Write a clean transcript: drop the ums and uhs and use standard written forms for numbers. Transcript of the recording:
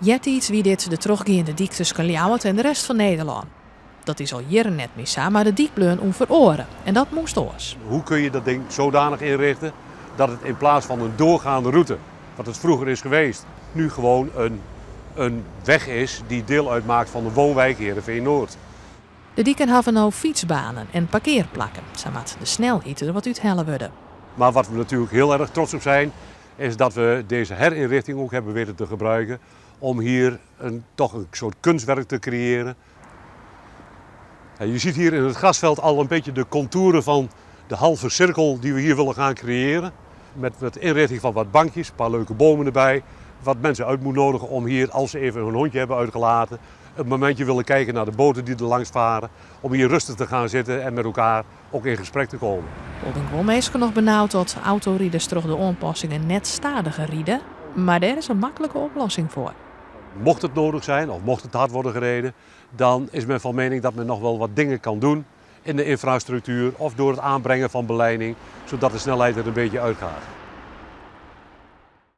Eartiids wie dit de trochgeande dyk tusken Ljouwert en de rest fan Nederlân. Dat is al jierren net mear sa, mar de dyk bleau ûnferoare en dat moast oars. Hoe kun je dat ding zodanig inrichten dat het in plaats van een doorgaande route, wat het vroeger is geweest, nu gewoon een weg is die deel uitmaakt van de woonwijk Heerenveen-Noord. De diken hawwe no fytsbanen en parkearplakken. Sa moat de snelheid der wat úthelle wurde. Maar wat we natuurlijk heel erg trots op zijn, is dat we deze herinrichting ook hebben weten te gebruiken om hier toch een soort kunstwerk te creëren. Je ziet hier in het grasveld al een beetje de contouren van de halve cirkel die we hier willen gaan creëren. Met inrichting van wat bankjes, een paar leuke bomen erbij. Wat mensen uit moet nodigen om hier, als ze even hun hondje hebben uitgelaten, een momentje willen kijken naar de boten die er langs varen. Om hier rustig te gaan zitten en met elkaar ook in gesprek te komen. Wol binne guon minsken noch benaud dat autoriders troch de oanpassingen net stadiger ride, mar dêr is in maklike oplossing foar. Mocht het nodig zijn of mocht het hard worden gereden, dan is men van mening dat men nog wel wat dingen kan doen in de infrastructuur of door het aanbrengen van belijning, zodat de snelheid er een beetje uitgaat.